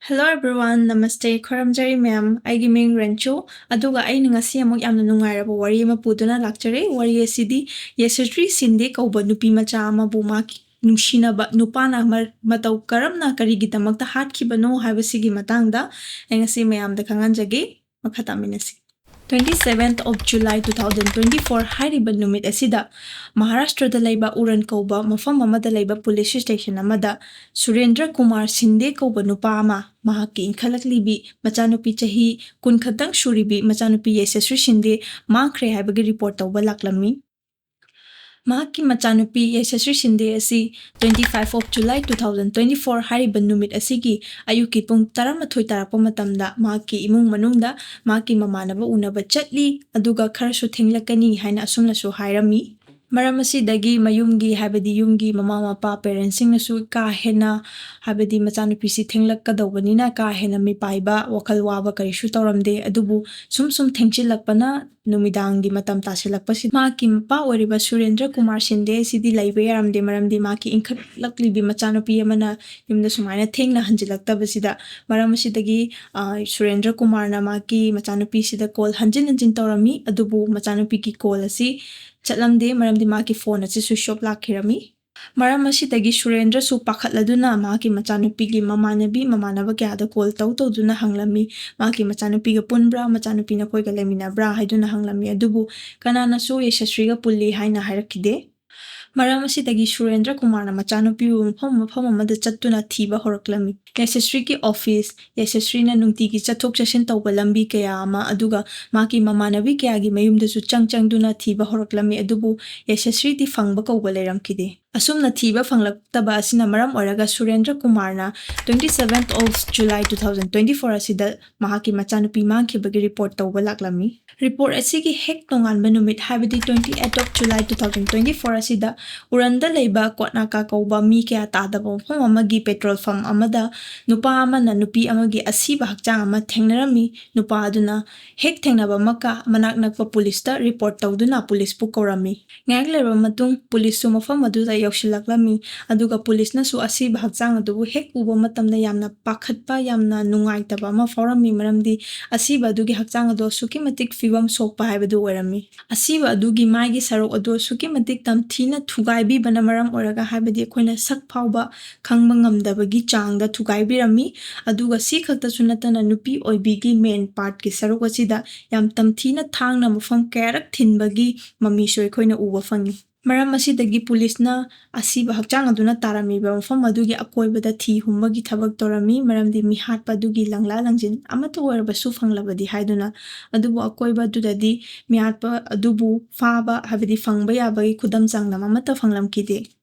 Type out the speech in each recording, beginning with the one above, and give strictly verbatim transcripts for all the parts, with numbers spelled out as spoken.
Hello everyone, ꯅꯃꯁꯇꯦ, ꯈꯣꯏꯔꯝꯖꯔꯤ ꯃꯌꯥꯝ꯫ ꯑꯩꯒꯤ ꯃꯤꯡ ꯔꯦꯟꯆꯨ, ꯑꯗꯨꯒ ꯑꯩꯅ ꯉꯁꯤ ꯑꯃꯨꯛ ꯌꯥꯝꯅ ꯅꯨꯡꯉꯥꯏꯔꯕ ꯋꯥꯔꯤ ꯑꯃ ꯄꯨꯗꯨꯅ ꯂꯥꯛꯆꯔꯦ꯫ ꯋꯥꯔꯤ ꯑꯁꯤꯗꯤ ꯌꯦꯁꯁ꯭ꯔꯤ ꯁꯤꯟꯗꯦ ꯀꯧꯕ ꯅꯨꯄꯤ ꯃꯆꯥ ꯑꯃꯕꯨ ꯃꯍꯥꯛꯀꯤ ꯅꯨꯡꯁꯤꯅꯕ ꯅꯨꯄꯥꯅ ꯃ-, ꯃꯇꯧ ꯀꯔꯝꯅ ꯀꯔꯤꯒꯤꯗꯃꯛꯇ ꯍꯥꯠꯈꯤꯕꯅꯣ ꯍꯥꯏꯕꯁꯤꯒꯤ ꯃꯇꯥꯡꯗ ꯑꯩ ꯉꯁꯤ ꯃꯌꯥꯝꯗ ꯈꯪꯍꯟꯖꯒꯦ꯫ ꯃꯈꯥ ꯇꯥꯃꯤꯟꯅꯁꯤ꯫ Twenty seventh of July two thousand twenty four ꯍꯥꯏꯔꯤꯕ ꯅꯨꯃꯤꯠ ꯑꯁꯤꯗ ꯃꯍꯥꯔꯥꯁꯇ꯭ꯔꯗ ꯂꯩꯕ ꯎꯔꯟ ꯀꯧꯕ ꯃꯐꯝ ꯑꯃꯗ ꯂꯩꯕ ꯄꯨꯂꯤꯁ ꯁ꯭ꯇꯦꯁꯟ ꯑꯃꯗ ꯁꯨꯔꯦꯟꯗ꯭ꯔ ꯀꯨꯃꯥꯔ ꯁꯤꯟꯗꯦ ꯀꯧꯕ ꯅꯨꯄꯥ ꯑꯃ, ꯃꯍꯥꯛꯀꯤ ꯏꯟꯈꯠꯂꯛꯂꯤꯕꯤ ꯃꯆꯥꯅꯨꯄꯤ, ꯆꯍꯤ ꯀꯨꯟ ꯈꯛꯇꯪ ꯁꯨꯔꯤꯕꯤ ꯃꯆꯥꯅꯨꯄꯤ ꯌꯦꯁꯁ꯭ꯔꯤ ꯁꯤꯟꯗꯦ ꯃꯥꯡꯈ꯭ꯔꯦ ꯍꯥꯏꯕꯒꯤ ꯔꯤꯄꯣꯔꯠ ꯇꯧꯕ ꯂꯥꯛꯂꯝꯃꯤ꯫ ꯃꯍꯥꯛꯀꯤ ꯃꯆꯥꯅꯨꯄꯤ ꯌꯦꯁꯁ꯭ꯔꯤ ꯁꯤꯟꯗꯦ ꯑꯁꯤ twenty five of July two thousand twenty four ꯍꯥꯏꯔꯤꯕ ꯅꯨꯃꯤꯠ ꯑꯁꯤꯒꯤ ꯑꯌꯨꯛꯀꯤ ꯄꯨꯡ ꯇꯔꯥꯃꯥꯊꯣꯏ ꯇꯥꯔꯛꯄ ꯃꯇꯝꯗ ꯃꯍꯥꯛꯀꯤ ꯏꯃꯨꯡ ꯃꯅꯨꯡꯗ ꯃꯍꯥꯛꯀꯤ ꯃꯃꯥꯟꯅꯕ ꯎꯅꯕ ꯆꯠꯂꯤ, ꯑꯗꯨꯒ ꯈꯔꯁꯨ ꯊꯦꯡꯂꯛꯀꯅꯤ ꯍꯥꯏꯅ ꯑꯁꯨꯝꯅꯁꯨ ꯍꯥꯏꯔꯝꯃꯤ꯫ ꯃꯔꯝ ꯑꯁꯤꯗꯒꯤ ꯃꯌꯨꯝꯒꯤ, ꯍꯥꯏꯕꯗꯤ ꯌꯨꯝꯒꯤ ꯃꯃꯥ ꯃꯄꯥ, ꯄꯦꯔꯦꯟꯁꯁꯤꯡꯅꯁꯨ ꯀꯥ ꯍꯦꯟꯅ, ꯍꯥꯏꯕꯗꯤ ꯃꯆꯥꯅꯨꯄꯤꯁꯤ ꯊꯦꯡꯂꯛꯀꯗꯧꯕꯅꯤꯅ ꯀꯥ ꯍꯦꯟꯅ ꯃꯤꯄꯥꯏꯕ, ꯋꯥꯈꯜ ꯋꯥꯕ ꯀꯔꯤꯁꯨ ꯇꯧꯔꯝꯗꯦ꯫ ꯑꯗꯨꯕꯨ ꯁꯨꯝ ꯁꯨꯝ ꯊꯦꯡꯖꯤꯜꯂꯛꯄꯅ ꯅꯨꯃꯤꯗꯥꯡꯒꯤ ꯃꯇꯝ ꯇꯥꯁꯤꯜꯂꯛꯄꯁꯤ ꯃꯍꯥꯛꯀꯤ ꯃꯄꯥ ꯑꯣꯏꯔꯤꯕ ꯁꯨꯔꯦꯟꯗ꯭ꯔ ꯀꯨꯃꯥꯔ ꯁꯤꯟꯗꯦ ꯑꯁꯤꯗꯤ ꯂꯩꯕ ꯌꯥꯔꯝꯗꯦ, ꯃꯔꯝꯗꯤ ꯃꯍꯥꯛꯀꯤ ꯏꯟꯈꯠꯂꯛꯂꯤꯕꯤ ꯃꯆꯥꯅꯨꯄꯤ ꯑꯃꯅ ꯌꯨꯝꯗ ꯁꯨꯃꯥꯏꯅ ꯊꯦꯡꯅ ꯍꯟꯖꯤꯜꯂꯛꯇꯕꯁꯤꯗ꯫ ꯃꯔꯝ ꯑꯁꯤꯗꯒꯤ, ꯑ, ꯁꯨꯔꯦꯟꯗ꯭ꯔ ꯀꯨꯃꯥꯔꯅ ꯃꯍꯥꯛꯀꯤ ꯃꯆꯥꯅꯨꯄꯤꯁꯤꯗ ꯀꯣꯜ ꯍꯟꯖꯤꯟ ꯍꯟꯖꯤꯟ ꯇꯧꯔꯝꯃꯤ, ꯑꯗꯨꯕꯨ ꯃꯆꯥꯅꯨꯄꯤꯒꯤ ꯀꯣꯜ ꯑꯁꯤ ꯆꯠꯂꯝꯗꯦ, ꯃꯔꯝꯗꯤ ꯃꯍꯥꯛꯀꯤ ꯐꯣꯟ ꯑꯁꯤ ꯁ꯭ꯋꯤꯆ ꯑꯣꯐ ꯂꯥꯛꯈꯤꯔꯝꯃꯤ꯫ ꯃꯔꯝ ꯑꯁꯤꯗꯒꯤ ꯁꯨꯔꯦꯟꯗ꯭ꯔꯁꯨ ꯄꯥꯈꯠꯂꯗꯨꯅ ꯃꯍꯥꯛꯀꯤ ꯃꯆꯥꯅꯨꯄꯤꯒꯤ ꯃꯃꯥꯟꯅꯕꯤ, ꯃꯃꯥꯟꯅꯕ ꯀꯌꯥꯗ ꯀꯣꯜ ꯇꯧ ꯇꯧꯗꯨꯅ ꯍꯪꯂꯝꯃꯤ꯫ ꯃꯍꯥꯛꯀꯤ ꯃꯆꯥꯅꯨꯄꯤꯒ ꯄꯨꯟꯕ꯭ꯔꯥ, ꯃꯆꯥꯅꯨꯄꯤ ꯅꯈꯣꯏꯒ ꯂꯩꯃꯤꯟꯅꯕ꯭ꯔꯥ ꯍꯥꯏꯗꯨꯅ ꯍꯪꯂꯝꯃꯤ, ꯑꯗꯨꯕꯨ ꯀꯅꯥꯅꯁꯨ ꯌꯦꯁꯁ꯭ꯔꯤꯒ ꯄꯨꯜꯂꯤ ꯍꯥꯏꯅ ꯍꯥꯏꯔꯛꯈꯤꯗꯦ꯫ ꯃꯔꯝ ꯑꯁꯤꯗꯒꯤ ꯁꯨꯔꯦꯟꯗ꯭ꯔ ꯀꯨꯃꯥꯔꯅ ꯃꯆꯥꯅꯨꯄꯤꯕꯨ ꯃꯐꯝ ꯃꯐꯝ ꯑꯃꯗ ꯆꯠꯇꯨꯅ ꯊꯤꯕ ꯍꯧꯔꯛꯂꯝꯃꯤ꯫ ꯌꯦꯁꯁ꯭ꯔꯤꯒꯤ ꯑꯣꯐꯤꯁ, ꯌꯦꯁꯁ꯭ꯔꯤꯅ ꯅꯨꯡꯇꯤꯒꯤ ꯆꯠꯊꯣꯛ ꯆꯠꯁꯤꯟ ꯇꯧꯕ ꯂꯝꯕꯤ ꯀꯌꯥ ꯑꯃ, ꯑꯗꯨꯒ ꯃꯍꯥꯛꯀꯤ ꯃꯃꯥꯟꯅꯕꯤ ꯀꯌꯥꯒꯤ ꯃꯌꯨꯝꯗꯁꯨ ꯆꯪ ꯆꯪꯗꯨꯅ ꯊꯤꯕ ꯍꯧꯔꯛꯂꯝꯃꯤ, ꯑꯗꯨꯕꯨ ꯌꯦꯁꯁ꯭ꯔꯤꯗꯤ ꯐꯪꯕ ꯀꯧꯕ ꯂꯩꯔꯝꯈꯤꯗꯦ꯫ ꯑꯁꯨꯝꯅ ꯊꯤꯕ ꯐꯪꯂꯛꯇꯕ ꯑꯁꯤꯅ ꯃꯔꯝ ꯑꯣꯏꯔꯒ ꯁꯨꯔꯦꯟꯗ꯭ꯔ ꯀꯨꯃꯥꯔꯅ twenty seventh of July two thousand twenty four ꯑꯁꯤꯗ ꯃꯍꯥꯛꯀꯤ ꯃꯆꯥꯅꯨꯄꯤ ꯃꯥꯡꯈꯤꯕꯒꯤ ꯔꯤꯄꯣꯔꯠ ꯇꯧꯕ ꯂꯥꯛꯂꯝꯃꯤ꯫ ꯔꯤꯄꯣꯔꯠ ꯑꯁꯤꯒꯤ ꯍꯦꯛ ꯅꯣꯡꯉꯥꯟꯕ ꯅꯨꯃꯤꯠ, ꯍꯥꯏꯕꯗꯤ twenty eight of July two thousand twenty four ꯑꯁꯤꯗ ꯎꯔꯟꯗ ꯂꯩꯕ ꯀꯣꯠꯅꯥꯀꯥ ꯀꯧꯕ ꯃꯤ ꯀꯌꯥ ꯇꯥꯗꯕ ꯃꯐꯝ ꯑꯃꯒꯤ ꯄꯦꯇ꯭ꯔꯣꯜ ꯄꯝꯞ ꯑꯃꯗ ꯅꯨꯄꯥ ꯑꯃꯅ ꯅꯨꯄꯤ ꯑꯃꯒꯤ ꯑꯁꯤꯕ ꯍꯛꯆꯥꯡ ꯑꯃ ꯊꯦꯡꯅꯔꯝꯃꯤ꯫ ꯅꯨꯄꯥ ꯑꯗꯨꯅ ꯍꯦꯛ ꯊꯦꯡꯅꯕꯃꯛꯀ ꯃꯅꯥꯛ ꯅꯛꯄ ꯄꯨꯂꯤꯁꯇ ꯔꯤꯄꯣꯔꯠ ꯇꯧꯗꯨꯅ ꯄꯨꯂꯤꯁꯄꯨ ꯀꯧꯔꯝꯃꯤ꯫ ꯉꯥꯏꯍꯥꯛ ꯂꯩꯔꯕ ꯃꯇꯨꯡ ꯄꯨꯂꯤꯁꯁꯨ ꯃꯐꯝ ꯑꯗꯨꯗ ꯌꯧꯁꯤꯜꯂꯛꯂꯝꯃꯤ꯫ ꯑꯗꯨꯒ ꯄꯨꯂꯤꯁꯅꯁꯨ ꯑꯁꯤꯕ ꯍꯛꯆꯥꯡ ꯑꯗꯨꯕꯨ ꯍꯦꯛ ꯎꯕ ꯃꯇꯝꯗ ꯌꯥꯝꯅ ꯄꯥꯈꯠꯄ, ꯌꯥꯝꯅ ꯅꯨꯡꯉꯥꯏꯇꯕ ꯑꯃ ꯐꯥꯎꯔꯝꯃꯤ, ꯃꯔꯝꯗꯤ ꯑꯁꯤꯕ ꯑꯗꯨꯒꯤ ꯍꯛꯆꯥꯡ ꯑꯗꯨ ꯑꯁꯨꯛꯀꯤ ꯃꯇꯤꯛ ꯐꯤꯕꯝ ꯁꯣꯛꯄ ꯍꯥꯏꯕꯗꯨ ꯑꯣꯏꯔꯝꯃꯤ꯫ ꯑꯁꯤꯕ ꯑꯗꯨꯒꯤ ꯃꯥꯏꯒꯤ ꯁꯔꯨꯛ ꯑꯗꯨ ꯑꯁꯨꯛꯀꯤ ꯃꯇꯤꯛ ꯇꯝꯊꯤꯅ ꯊꯨꯒꯥꯏꯕꯤꯕꯅ ꯃꯔꯝ ꯑꯣꯏꯔꯒ, ꯍꯥꯏꯕꯗꯤ ꯑꯩꯈꯣꯏꯅ ꯁꯛ ꯐꯥꯎꯕ ꯈꯪꯕ ꯉꯝꯗꯕꯒꯤ ꯆꯥꯡꯗ ꯊꯨꯒꯥꯏꯕꯤꯔꯝꯃꯤ꯫ ꯑꯗꯨꯒ ꯁꯤ ꯈꯛꯇꯁꯨ ꯅꯠꯇꯅ, ꯅꯨꯄꯤ ꯑꯣꯏꯕꯤꯒꯤ ꯃꯦꯟ ꯄꯥꯔꯠꯀꯤ ꯁꯔꯨꯛ ꯑꯁꯤꯗ ꯌꯥꯝ ꯇꯝꯊꯤꯅ ꯊꯥꯡꯅ ꯃꯐꯝ ꯀꯌꯥꯔꯛ ꯊꯤꯟꯕꯒꯤ ꯃꯃꯤꯁꯨ ꯑꯩꯈꯣꯏꯅ ꯎꯕ ꯐꯪꯉꯤ꯫ ꯃꯔꯝ ꯑꯁꯤꯗꯒꯤ ꯄꯨꯂꯤꯁꯅ ꯑꯁꯤꯕ ꯍꯛꯆꯥꯡ ꯑꯗꯨꯅ ꯇꯥꯔꯝꯃꯤꯕ ꯃꯐꯝ ꯑꯗꯨꯒꯤ ꯑꯀꯣꯏꯕꯗ ꯊꯤ ꯍꯨꯝꯕꯒꯤ ꯊꯕꯛ ꯇꯧꯔꯝꯃꯤ, ꯃꯔꯝꯗꯤ ꯃꯤꯍꯥꯠꯄ ꯑꯗꯨꯒꯤ ꯂꯪꯂꯥ ꯂꯪꯖꯤꯟ ꯑꯃꯠꯇ ꯑꯣꯏꯔꯕꯁꯨ ꯐꯪꯂꯕꯗꯤ ꯍꯥꯏꯗꯨꯅ꯫ ꯑꯗꯨꯕꯨ ꯑꯀꯣꯏꯕ ꯑꯗꯨꯗꯗꯤ ꯃꯤꯍꯥꯠꯄ ꯑꯗꯨꯕꯨ ꯐꯥꯕ, ꯍꯥꯏꯕꯗꯤ ꯐꯪꯕ ꯌꯥꯕꯒꯤ ꯈꯨꯗꯝ ꯆꯥꯡꯗꯝ ꯑꯃꯠꯇ ꯐꯪꯂꯝꯈꯤꯗꯦ꯫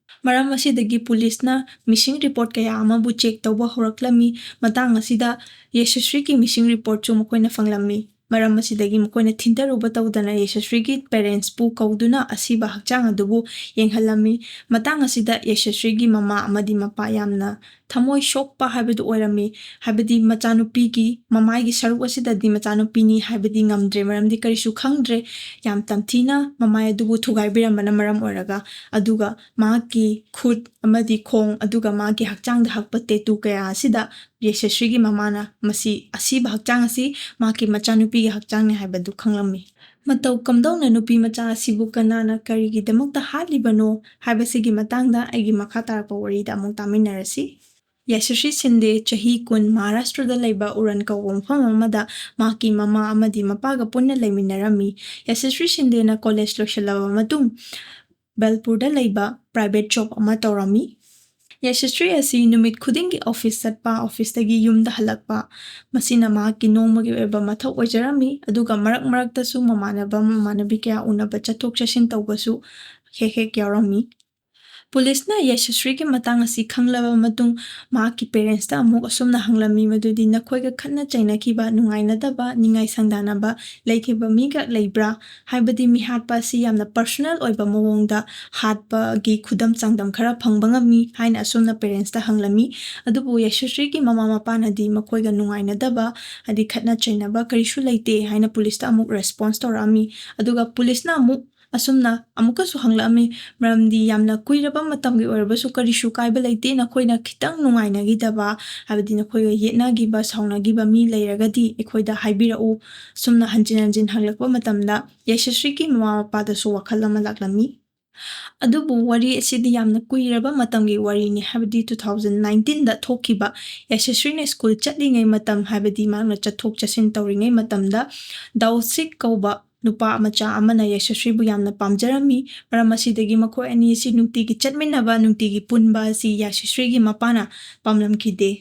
ꯃꯔꯝ ꯑꯁꯤꯗꯒꯤ ꯄꯨꯂꯤꯁꯅ ꯃꯤꯁꯤꯡ ꯔꯤꯄꯣꯔꯠ ꯀꯌꯥ ꯑꯃꯕꯨ ꯆꯦꯛ ꯇꯧꯕ ꯍꯧꯔꯛꯂꯝꯃꯤ꯫ ꯃꯇꯥꯡ ꯑꯁꯤꯗ ꯌꯦꯁꯁ꯭ꯔꯤꯒꯤ ꯃꯤꯁꯤꯡ ꯔꯤꯄꯣꯔꯠꯁꯨ ꯃꯈꯣꯏꯅ ꯐꯪꯂꯝꯃꯤ꯫ ꯃꯔꯝ ꯑꯁꯤꯗꯒꯤ ꯃꯈꯣꯏꯅ ꯊꯤꯟꯊꯔꯨꯕ ꯇꯧꯗꯅ ꯌꯦꯁꯁ꯭ꯔꯤꯒꯤ ꯄꯦꯔꯦꯟꯁꯄꯨ ꯀꯧꯗꯨꯅ ꯑꯁꯤꯕ ꯍꯛꯆꯥꯡ ꯑꯗꯨꯕꯨ ꯌꯦꯡꯍꯜꯂꯝꯃꯤ꯫ ꯃꯇꯥꯡ ꯑꯁꯤꯗ ꯌꯦꯁꯁ꯭ꯔꯤꯒꯤ ꯃꯃꯥ ꯑꯃꯗꯤ ꯃꯄꯥ ꯌꯥꯝꯅ ꯊꯃꯣꯏ ꯁꯣꯛꯄ ꯍꯥꯏꯕꯗꯨ ꯑꯣꯏꯔꯝꯃꯤ꯫ ꯍꯥꯏꯕꯗꯤ ꯃꯆꯥꯅꯨꯄꯤꯒꯤ ꯃꯃꯥꯏꯒꯤ ꯁꯔꯨꯛ ꯑꯁꯤꯗꯗꯤ ꯃꯆꯥꯅꯨꯄꯤꯅꯤ ꯍꯥꯏꯕꯗꯤ ꯉꯝꯗ꯭ꯔꯦ, ꯃꯔꯝꯗꯤ ꯀꯔꯤꯁꯨ ꯈꯪꯗ꯭ꯔꯦ꯫ ꯌꯥꯝ ꯇꯝꯊꯤꯅ ꯃꯃꯥꯏ ꯑꯗꯨꯕꯨ ꯊꯨꯒꯥꯏꯕꯤꯔꯝꯕꯅ ꯃꯔꯝ ꯑꯣꯏꯔꯒ꯫ ꯑꯗꯨꯒ ꯃꯍꯥꯛꯀꯤ ꯈꯨꯠ ꯑꯃꯗꯤ ꯈꯣꯡ, ꯑꯗꯨꯒ ꯃꯥꯒꯤ ꯍꯛꯆꯥꯡꯗ ꯍꯛꯄ ꯇꯦꯇꯨ ꯀꯌꯥ ꯑꯁꯤꯗ ꯌꯦꯁꯁ꯭ꯔꯤꯒꯤ ꯃꯃꯥꯅ ꯃꯁꯤ ꯑꯁꯤꯕ ꯍꯛꯆꯥꯡ ꯑꯁꯤ ꯃꯍꯥꯛꯀꯤ ꯃꯆꯥꯅꯨꯄꯤꯒꯤ ꯍꯛꯆꯥꯡꯅꯤ ꯍꯥꯏꯕꯗꯨ ꯈꯪꯂꯝꯃꯤ꯫ ꯃꯇꯧ ꯀꯝꯗꯧꯅ ꯅꯨꯄꯤ ꯃꯆꯥ ꯑꯁꯤꯕꯨ ꯀꯅꯥꯅ ꯀꯔꯤꯒꯤꯗꯃꯛꯇ ꯍꯥꯠꯂꯤꯕꯅꯣ ꯍꯥꯏꯕꯁꯤꯒꯤ ꯃꯇꯥꯡꯗ ꯑꯩꯒꯤ ꯃꯈꯥ ꯇꯥꯔꯛꯄ ꯋꯥꯔꯤꯗ ꯑꯃꯨꯛ ꯇꯥꯃꯤꯟꯅꯔꯁꯤ꯫ ꯌꯥꯁꯁ꯭ꯔꯤ ꯁꯤꯟꯗꯦ ꯆꯍꯤ ꯀꯨꯟ ꯃꯍꯥꯔꯥꯁꯇ꯭ꯔꯗ ꯂꯩꯕ ꯎꯔꯟ ꯀꯧꯕ ꯃꯐꯝ ꯑꯃꯗ ꯃꯍꯥꯛꯀꯤ ꯃꯃꯥ ꯑꯃꯗꯤ ꯃꯄꯥꯒ ꯄꯨꯟꯅ ꯂꯩꯃꯤꯟꯅꯔꯝꯃꯤ꯫ ꯌꯥꯁꯁ꯭ꯔꯤ ꯁꯤꯟꯗꯦꯅ ꯀꯣꯂꯦꯖ ꯂꯣꯏꯁꯤꯜꯂꯕ ꯃꯇꯨꯡ ꯕꯦꯜꯄꯨꯔꯗ ꯂꯩꯕ ꯄ꯭ꯔꯥꯏꯚꯦꯠ ꯖꯣꯕ ꯑꯃ ꯇꯧꯔꯝꯃꯤ꯫ ꯌꯥꯁꯁ꯭ꯔꯤ ꯑꯁꯤ ꯅꯨꯃꯤꯠ ꯈꯨꯗꯤꯡꯒꯤ ꯑꯣꯐꯤꯁ ꯆꯠꯄ, ꯑꯣꯐꯤꯁꯇꯒꯤ ꯌꯨꯝꯗ ꯍꯜꯂꯛꯄ, ꯃꯁꯤꯅ ꯃꯍꯥꯛꯀꯤ ꯅꯣꯡꯃꯒꯤ ꯑꯣꯏꯕ ꯃꯊꯧ ꯑꯣꯏꯖꯔꯝꯃꯤ꯫ ꯑꯗꯨꯒ ꯃꯔꯛ ꯃꯔꯛꯇꯁꯨ ꯃꯃꯥꯟꯅꯕ ꯃꯃꯥꯟꯅꯕꯤ ꯀꯌꯥ ꯎꯅꯕ ꯆꯠꯊꯣꯛ ꯆꯠꯁꯤꯟ ꯇꯧꯕꯁꯨ ꯍꯦꯛ ꯍꯦꯛ ꯌꯥꯎꯔꯝꯃꯤ꯫ ꯄꯨꯂꯤꯁꯅ ꯌꯥꯁꯁ꯭ꯔꯤꯒꯤ ꯃꯇꯥꯡ ꯑꯁꯤ ꯈꯪꯂꯕ ꯃꯇꯨꯡ ꯃꯍꯥꯛꯀꯤ ꯄꯦꯔꯦꯟꯁꯇ ꯑꯃꯨꯛ ꯑꯁꯨꯝꯅ ꯍꯪꯂꯝꯃꯤ, ꯃꯗꯨꯗꯤ ꯅꯈꯣꯏꯒ ꯈꯠꯅ ꯆꯩꯅꯈꯤꯕ, ꯅꯨꯡꯉꯥꯏꯅꯗꯕ, ꯅꯤꯡꯉꯥꯏ ꯁꯪꯗꯥꯅꯕ ꯂꯩꯈꯤꯕ ꯃꯤꯒ ꯂꯩꯕ꯭ꯔꯥ? ꯍꯥꯏꯕꯗꯤ ꯃꯤꯍꯥꯠꯄ ꯑꯁꯤ ꯌꯥꯝꯅ ꯄꯔꯁꯣꯅꯦꯜ ꯑꯣꯏꯕ ꯃꯑꯣꯡꯗ ꯍꯥꯠꯄꯒꯤ ꯈꯨꯗꯝ ꯆꯥꯡꯗꯝ ꯈꯔ ꯐꯪꯕ ꯉꯝꯃꯤ ꯍꯥꯏꯅ ꯑꯁꯨꯝꯅ ꯄꯦꯔꯦꯟꯁꯇ ꯍꯪꯂꯝꯃꯤ꯫ ꯑꯗꯨꯕꯨ ꯌꯥꯁꯁ꯭ꯔꯤꯒꯤ ꯃꯃꯥ ꯃꯄꯥꯅꯗꯤ ꯃꯈꯣꯏꯒ ꯅꯨꯡꯉꯥꯏꯅꯗꯕ, ꯍꯥꯏꯗꯤ ꯈꯠꯅ ꯆꯩꯅꯕ ꯀꯔꯤꯁꯨ ꯂꯩꯇꯦ ꯍꯥꯏꯅ ꯄꯨꯂꯤꯁꯇ ꯑꯃꯨꯛ ꯔꯦꯁꯄꯣꯟꯁ ꯇꯧꯔꯛꯑꯝꯃꯤ꯫ ꯑꯗꯨꯒ ꯄꯨꯂꯤꯁꯅ ꯑꯃꯨꯛ ꯑꯁꯨꯝꯅ ꯑꯃꯨꯛꯀꯁꯨ ꯍꯪꯂꯛꯑꯝꯃꯤ, ꯃꯔꯝꯗꯤ ꯌꯥꯝꯅ ꯀꯨꯏꯔꯕ ꯃꯇꯝꯒꯤ ꯑꯣꯏꯔꯕꯁꯨ ꯀꯔꯤꯁꯨ ꯀꯥꯏꯕ ꯂꯩꯇꯦ, ꯅꯈꯣꯏꯅ ꯈꯤꯇꯪ ꯅꯨꯡꯉꯥꯏꯅꯈꯤꯗꯕ, ꯍꯥꯏꯕꯗꯤ ꯅꯈꯣꯏꯒ ꯌꯦꯠꯅꯈꯤꯕ, ꯁꯥꯎꯅꯈꯤꯕ ꯃꯤ ꯂꯩꯔꯒꯗꯤ ꯑꯩꯈꯣꯏꯗ ꯍꯥꯏꯕꯤꯔꯛꯎ꯫ ꯑꯁꯨꯝꯅ ꯍꯟꯖꯤꯟ ꯍꯟꯖꯤꯟ ꯍꯪꯂꯛꯄ ꯃꯇꯝꯗ ꯌꯥꯏꯁꯁ꯭ꯔꯤꯒꯤ ꯃꯃꯥ ꯃꯄꯥꯗꯁꯨ ꯋꯥꯈꯜ ꯑꯃ ꯂꯥꯛꯂꯝꯃꯤ꯫ ꯑꯗꯨꯕꯨ ꯋꯥꯔꯤ ꯑꯁꯤꯗꯤ ꯌꯥꯝꯅ ꯀꯨꯏꯔꯕ ꯃꯇꯝꯒꯤ ꯋꯥꯔꯤꯅꯤ, ꯍꯥꯏꯕꯗꯤ two thousand nineteenꯗ ꯊꯣꯛꯈꯤꯕ꯫ ꯌꯥꯏꯁꯁ꯭ꯔꯤꯅ ꯁ꯭ꯀꯨꯜ ꯆꯠꯂꯤꯉꯩ ꯃꯇꯝ, ꯍꯥꯏꯕꯗꯤ ꯃꯍꯥꯛꯅ ꯆꯠꯊꯣꯛ ꯆꯠꯁꯤꯟ ꯇꯧꯔꯤꯉꯩ ꯃꯇꯝꯗ ꯗꯥꯎꯁꯤꯛ ꯀꯧꯕ ꯅꯨꯄꯥ ꯃꯆꯥ ꯑꯃꯅ ꯌꯥꯏꯁꯁ꯭ꯔꯤꯕꯨ ꯌꯥꯝꯅ ꯄꯥꯝꯖꯔꯝꯃꯤ꯫ ꯃꯔꯝ ꯑꯁꯤꯗꯒꯤ ꯃꯈꯣꯏ ꯑꯅꯤ ꯑꯁꯤ ꯅꯨꯡꯇꯤꯒꯤ ꯆꯠꯃꯤꯟꯅꯕ, ꯅꯨꯡꯇꯤꯒꯤ ꯄꯨꯟꯕ ꯑꯁꯤ ꯌꯥꯏꯁꯁ꯭ꯔꯤꯒꯤ ꯃꯄꯥꯅ ꯄꯥꯝꯂꯝꯈꯤꯗꯦ꯫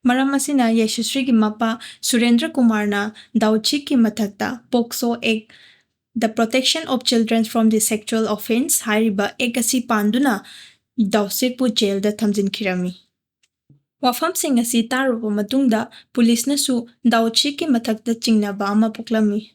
ꯃꯔꯝ ꯑꯁꯤꯅ ꯌꯥꯏꯁꯁ꯭ꯔꯤꯒꯤ ꯃꯄꯥ ꯁꯨꯔꯦꯟꯗ꯭ꯔ ꯀꯨꯃꯥꯔꯅ ꯗꯥꯎꯆꯤꯛꯀꯤ ꯃꯊꯛꯇ ꯄꯣꯛꯁꯣ ꯑꯦꯛ, The Protection of Children from the Sexual Offence ꯍꯥꯏꯔꯤꯕ ꯑꯦꯛ ꯑꯁꯤ ꯄꯥꯟꯗꯨꯅ ꯗꯥꯎꯆꯤꯛꯄꯨ ꯖꯦꯜꯗ ꯊꯝꯖꯤꯟꯈꯤꯔꯝꯃꯤ꯫ ꯋꯥꯐꯝꯁꯤꯡ ꯑꯁꯤ ꯇꯥꯔꯨꯕ ꯃꯇꯨꯡꯗ ꯄꯨꯂꯤꯁꯅꯁꯨ ꯗꯥꯎꯆꯤꯛꯀꯤ ꯃꯊꯛꯇ ꯆꯤꯡꯅꯕ ꯑꯃ ꯄꯣꯛꯂꯝꯃꯤ꯫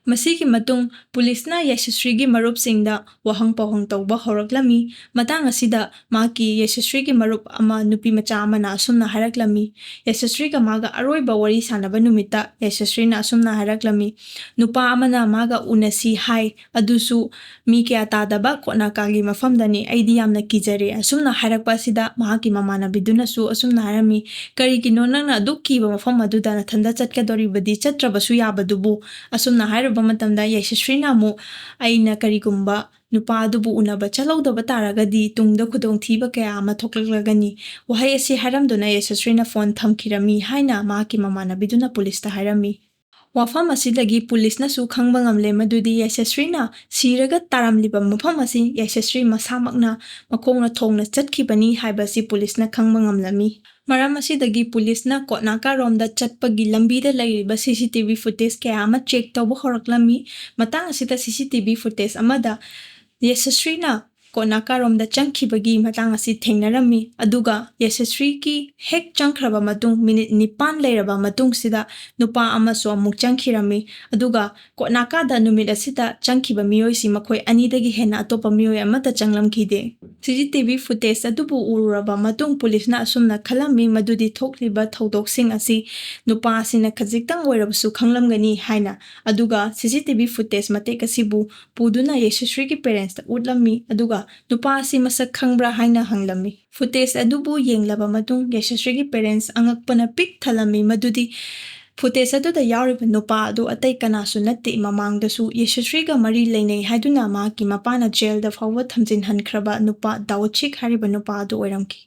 ꯃꯁꯤꯒꯤ ꯃꯇꯨꯡ ꯄꯨꯂꯤꯁꯅ ꯌꯥꯏꯁꯁ꯭ꯔꯤꯒꯤ ꯃꯔꯨꯞꯁꯤꯡꯗ ꯋꯥꯍꯪ ꯄꯥꯎꯍꯪ ꯇꯧꯕ ꯍꯧꯔꯛꯂꯝꯃꯤ꯫ ꯃꯇꯥꯡ ꯑꯁꯤꯗ ꯃꯍꯥꯛꯀꯤ ꯌꯥꯏꯁꯁ꯭ꯔꯤꯒꯤ ꯃꯔꯨꯞ ꯑꯃ ꯅꯨꯄꯤ ꯃꯆꯥ ꯑꯃꯅ ꯑꯁꯨꯝꯅ ꯍꯥꯏꯔꯛꯂꯝꯃꯤ, ꯌꯥꯏꯁꯁ꯭ꯔꯤꯒ ꯃꯥꯒ ꯑꯔꯣꯏꯕ ꯋꯥꯔꯤ ꯁꯥꯟꯅꯕ ꯅꯨꯃꯤꯠꯇ ꯌꯥꯏꯁꯁ꯭ꯔꯤꯅ ꯑꯁꯨꯝꯅ ꯍꯥꯏꯔꯛꯂꯝꯃꯤ, ꯅꯨꯄꯥ ꯑꯃꯅ ꯃꯥꯒ ꯎꯅꯁꯤ ꯍꯥꯏ, ꯑꯗꯨꯁꯨ ꯃꯤ ꯀꯌꯥ ꯇꯥꯗꯕ ꯀꯣꯅꯥꯀꯥꯒꯤ ꯃꯐꯝꯗꯅꯤ꯫ ꯑꯩꯗꯤ ꯌꯥꯝꯅ ꯀꯤꯖꯔꯦ꯫ ꯑꯁꯨꯝꯅ ꯍꯥꯏꯔꯛꯄ ꯑꯁꯤꯗ ꯃꯍꯥꯛꯀꯤ ꯃꯃꯥꯟꯅꯕꯤꯗꯨꯅꯁꯨ ꯑꯁꯨꯝꯅ ꯍꯥꯏꯔꯝꯃꯤ, "ꯀꯔꯤꯒꯤꯅꯣ ꯅꯪꯅ ꯑꯗꯨꯛ ꯀꯤꯕ ꯃꯐꯝ ꯑꯗꯨꯗ ꯅꯊꯟꯗ ꯆꯠꯀꯗꯧꯔꯤꯕꯗꯤ? ꯆꯠꯇ꯭ꯔꯕꯁꯨ ꯌꯥꯕꯗꯨꯕꯨ?" ꯑꯁꯨꯝꯅ ꯍꯥꯏꯔꯨꯕ ꯃꯇꯝꯗ ꯌꯥꯏꯁꯁ꯭ꯔꯤꯅ ꯑꯃꯨꯛ, "ꯑꯩꯅ ꯀꯔꯤꯒꯨꯝꯕ ꯅꯨꯄꯥ ꯑꯗꯨꯕꯨ ꯎꯅꯕ ꯆꯠꯍꯧꯗꯕ ꯇꯥꯔꯒꯗꯤ ꯇꯨꯡꯗ ꯈꯨꯗꯣꯡꯊꯤꯕ ꯀꯌꯥ ꯑꯃ ꯊꯣꯛꯂꯛꯂꯒꯅꯤ"꯫ ꯋꯥꯍꯩ ꯑꯁꯤ ꯍꯥꯏꯔꯝꯗꯨꯅ ꯌꯥꯏꯁꯁ꯭ꯔꯤꯅ ꯐꯣꯟ ꯊꯝꯈꯤꯔꯝꯃꯤ ꯍꯥꯏꯅ ꯃꯍꯥꯛꯀꯤ ꯃꯃꯥꯟꯅꯕꯤꯗꯨꯅ ꯄꯨꯂꯤꯁꯇ ꯍꯥꯏꯔꯝꯃꯤ꯫ ꯋꯥꯐꯝ ꯑꯁꯤꯗꯒꯤ ꯄꯨꯂꯤꯁꯅꯁꯨ ꯈꯪꯕ ꯉꯝꯂꯦ ꯃꯗꯨꯗꯤ ꯌꯥꯏꯁꯁ꯭ꯔꯤꯅ ꯁꯤꯔꯒ ꯇꯥꯔꯝꯂꯤꯕ ꯃꯐꯝ ꯑꯁꯤ ꯌꯥꯏꯁꯁ꯭ꯔꯤ ꯃꯁꯥꯃꯛꯅ ꯃꯈꯣꯡꯅ ꯊꯣꯡꯅ ꯆꯠꯈꯤꯕꯅꯤ ꯍꯥꯏꯕ ꯑꯁꯤ ꯄꯨꯂꯤꯁꯅ ꯈꯪꯕ ꯉꯝꯂꯝꯃꯤ꯫ ꯃꯔꯝ ꯑꯁꯤꯗꯒꯤ ꯄꯨꯂꯤꯁꯅ ꯀꯣꯠꯅꯥꯀꯥꯔꯣꯝꯗ ꯆꯠꯄꯒꯤ ꯂꯝꯕꯤꯗ ꯂꯩꯔꯤꯕ C C T V footage ꯀꯌꯥ ꯑꯃ check ꯇꯧꯕ ꯍꯧꯔꯛꯂꯝꯃꯤ꯫ ꯃꯇꯥꯡ ꯑꯁꯤꯗ C C T V footage ꯑꯃꯗ ꯌꯥꯏꯁꯁ꯭ꯔꯤꯅ ꯀꯣꯅꯥꯀꯥꯔꯣꯝꯗ ꯆꯪꯈꯤꯕꯒꯤ ꯃꯇꯥꯡ ꯑꯁꯤ ꯊꯦꯡꯅꯔꯝꯃꯤ꯫ ꯑꯗꯨꯒ ꯌꯦꯁꯁ꯭ꯔꯤꯒꯤ ꯍꯦꯛ ꯆꯪꯈ꯭ꯔꯕ ꯃꯇꯨꯡ ꯃꯤꯅꯤꯠ ꯅꯤꯄꯥꯟ ꯂꯩꯔꯕ ꯃꯇꯨꯡꯁꯤꯗ ꯅꯨꯄꯥ ꯑꯃꯁꯨ ꯑꯃꯨꯛ ꯆꯪꯈꯤꯔꯝꯃꯤ꯫ ꯑꯗꯨꯒ ꯀꯣꯅꯥꯀꯥꯗ ꯅꯨꯃꯤꯠ ꯑꯁꯤꯗ ꯆꯪꯈꯤꯕ ꯃꯤꯑꯣꯏꯁꯤ ꯃꯈꯣꯏ ꯑꯅꯤꯗꯒꯤ ꯍꯦꯟꯅ ꯑꯇꯣꯞꯄ ꯃꯤꯑꯣꯏ ꯑꯃꯠꯇ ꯆꯪꯂꯝꯈꯤꯗꯦ꯫ ꯁꯤ ꯁꯤ ꯇꯤ ꯚꯤ ꯐꯨꯇꯦꯖ ꯑꯗꯨꯕꯨ ꯎꯔꯨꯔꯕ ꯃꯇꯨꯡ ꯄꯨꯂꯤꯁꯅ ꯑꯁꯨꯝꯅ ꯈꯜꯂꯝꯃꯤ, ꯃꯗꯨꯗꯤ ꯊꯣꯛꯂꯤꯕ ꯊꯧꯗꯣꯛꯁꯤꯡ ꯑꯁꯤ ꯅꯨꯄꯥ ꯑꯁꯤꯅ ꯈꯖꯤꯛꯇꯪ ꯑꯣꯏꯔꯕꯁꯨ ꯈꯪꯂꯝꯒꯅꯤ ꯍꯥꯏꯅ꯫ ꯑꯗꯨꯒ ꯁꯤ ꯁꯤ ꯇꯤ ꯚꯤ ꯐꯨꯇꯦꯖ ꯃꯇꯦꯛ ꯑꯁꯤꯕꯨ ꯄꯨꯗꯨꯅ ꯌꯦꯁꯁ꯭ꯔꯤꯒꯤ ꯄꯦꯔꯦꯟꯁꯇ ꯎꯠꯂꯝꯃꯤ꯫ ꯑꯗꯨꯒ ꯅꯨꯄꯥ ꯑꯁꯤ ꯃꯁꯛ ꯈꯪꯕ꯭ꯔꯥ ꯍꯥꯏꯅ ꯍꯪꯂꯝꯃꯤ꯫ ꯐꯨꯇꯦꯖ ꯑꯗꯨꯕꯨ ꯌꯦꯡꯂꯕ ꯃꯇꯨꯡ ꯌꯦꯁꯁ꯭ꯔꯤꯒꯤ ꯄꯦꯔꯦꯟꯁ ꯑꯉꯛꯄꯅ ꯄꯤꯛ ꯊꯜꯂꯝꯃꯤ, ꯃꯗꯨꯗꯤ ꯐꯨꯇꯦꯖ ꯑꯗꯨꯗ ꯌꯥꯎꯔꯤꯕ ꯅꯨꯄꯥ ꯑꯗꯨ ꯑꯇꯩ ꯀꯅꯥꯁꯨ ꯅꯠꯇꯦ, ꯃꯃꯥꯡꯗꯁꯨ ꯌꯦꯁꯁ꯭ꯔꯤꯒ ꯃꯔꯤ ꯂꯩꯅꯩ ꯍꯥꯏꯗꯨꯅ ꯃꯍꯥꯛꯀꯤ ꯃꯄꯥꯅ ꯖꯦꯜꯗ ꯐꯥꯎꯕ ꯊꯝꯖꯤꯟꯍꯟꯈ꯭ꯔꯕ ꯅꯨꯄꯥ ꯗꯥꯎꯆꯤꯛ ꯍꯥꯏꯔꯤꯕ ꯅꯨꯄꯥ ꯑꯗꯨ ꯑꯣꯏꯔꯝꯈꯤ꯫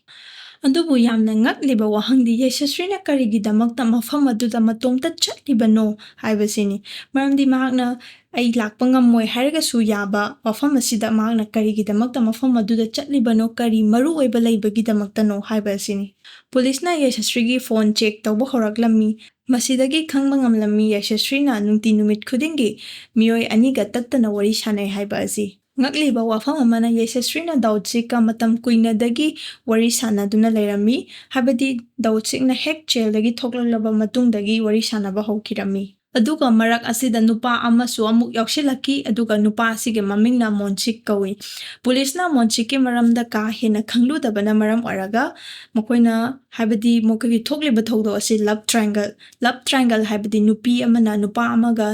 ꯑꯗꯨꯕꯨ ꯌꯥꯝꯅ ꯉꯛꯂꯤꯕ ꯋꯥꯍꯪꯗꯤ ꯌꯦꯁꯁ꯭ꯔꯤꯅ ꯀꯔꯤꯒꯤꯗꯃꯛꯇ ꯃꯐꯝ ꯑꯗꯨꯗ ꯃꯇꯣꯝꯇ ꯆꯠꯂꯤꯕꯅꯣ ꯍꯥꯏꯕꯁꯤꯅꯤ꯫ ꯃꯔꯝꯗꯤ ꯃꯍꯥꯛꯅ "ꯑꯩ ꯂꯥꯛꯄ ꯉꯝꯃꯣꯏ" ꯍꯥꯏꯔꯒꯁꯨ ꯌꯥꯕ ꯋꯥꯐꯝ ꯑꯁꯤꯗ ꯃꯍꯥꯛꯅ ꯀꯔꯤꯒꯤꯗꯃꯛꯇ ꯃꯐꯝ ꯑꯗꯨꯗ ꯆꯠꯂꯤꯕꯅꯣ, ꯀꯔꯤ ꯃꯔꯨ ꯑꯣꯏꯕ ꯂꯩꯕꯒꯤꯗꯃꯛꯇꯅꯣ ꯍꯥꯏꯕ ꯑꯁꯤꯅꯤ꯫ ꯄꯨꯂꯤꯁꯅ ꯌꯦꯁꯁ꯭ꯔꯤꯒꯤ ꯐꯣꯟ ꯆꯦꯛ ꯇꯧꯕ ꯍꯧꯔꯛꯂꯝꯃꯤ꯫ ꯃꯁꯤꯗꯒꯤ ꯈꯪꯕ ꯉꯝꯂꯝꯃꯤ ꯌꯦꯁꯁ꯭ꯔꯤꯅ ꯅꯨꯡꯇꯤ ꯅꯨꯃꯤꯠ ꯈꯨꯗꯤꯡꯒꯤ ꯃꯤꯑꯣꯏ ꯑꯅꯤꯒ ꯇꯠꯇꯅ ꯋꯥꯔꯤ ꯁꯥꯟꯅꯩ ꯍꯥꯏꯕ ꯑꯁꯤ꯫ ꯉꯛꯂꯤꯕ ꯋꯥꯐꯝ ꯑꯃꯅ ꯌꯦꯁꯁ꯭ꯔꯤꯅ ꯗꯥꯎꯆꯤꯛꯀ ꯃꯇꯝ ꯀꯨꯏꯅꯗꯒꯤ ꯋꯥꯔꯤ ꯁꯥꯟꯅꯗꯨꯅ ꯂꯩꯔꯝꯃꯤ, ꯍꯥꯏꯕꯗꯤ ꯗꯥꯎꯆꯤꯛꯅ ꯍꯦꯛ ꯖꯦꯜꯗꯒꯤ ꯊꯣꯛꯂꯛꯂꯕ ꯃꯇꯨꯡꯗꯒꯤ ꯋꯥꯔꯤ ꯁꯥꯟꯅꯕ ꯍꯧꯈꯤꯔꯝꯃꯤ꯫ ꯑꯗꯨꯒ ꯃꯔꯛ ꯑꯁꯤꯗ ꯅꯨꯄꯥ ꯑꯃꯁꯨ ꯑꯃꯨꯛ ꯌꯥꯎꯁꯤꯜꯂꯛꯈꯤ, ꯑꯗꯨꯒ ꯅꯨꯄꯥ ꯑꯁꯤꯒꯤ ꯃꯃꯤꯡꯅ ꯃꯣꯟꯁꯤꯛ ꯀꯧꯏ꯫ ꯄꯨꯂꯤꯁꯅ ꯃꯣꯟꯁꯤꯛꯀꯤ ꯃꯔꯝꯗ ꯀꯥ ꯍꯦꯟꯅ ꯈꯪꯂꯨꯗꯕꯅ ꯃꯔꯝ ꯑꯣꯏꯔꯒ ꯃꯈꯣꯏꯅ, ꯍꯥꯏꯕꯗꯤ ꯃꯈꯣꯏꯒꯤ ꯊꯣꯛꯂꯤꯕ ꯊꯧꯗꯣꯛ ꯑꯁꯤ ꯂꯞ ꯇ꯭ꯔꯥꯏꯡꯒꯜ, ꯂꯞ ꯇ꯭ꯔꯥꯏꯡꯒꯜ ꯍꯥꯏꯕꯗꯤ ꯅꯨꯄꯤ ꯑꯃꯅ ꯅꯨꯄꯥ ꯑꯃꯒ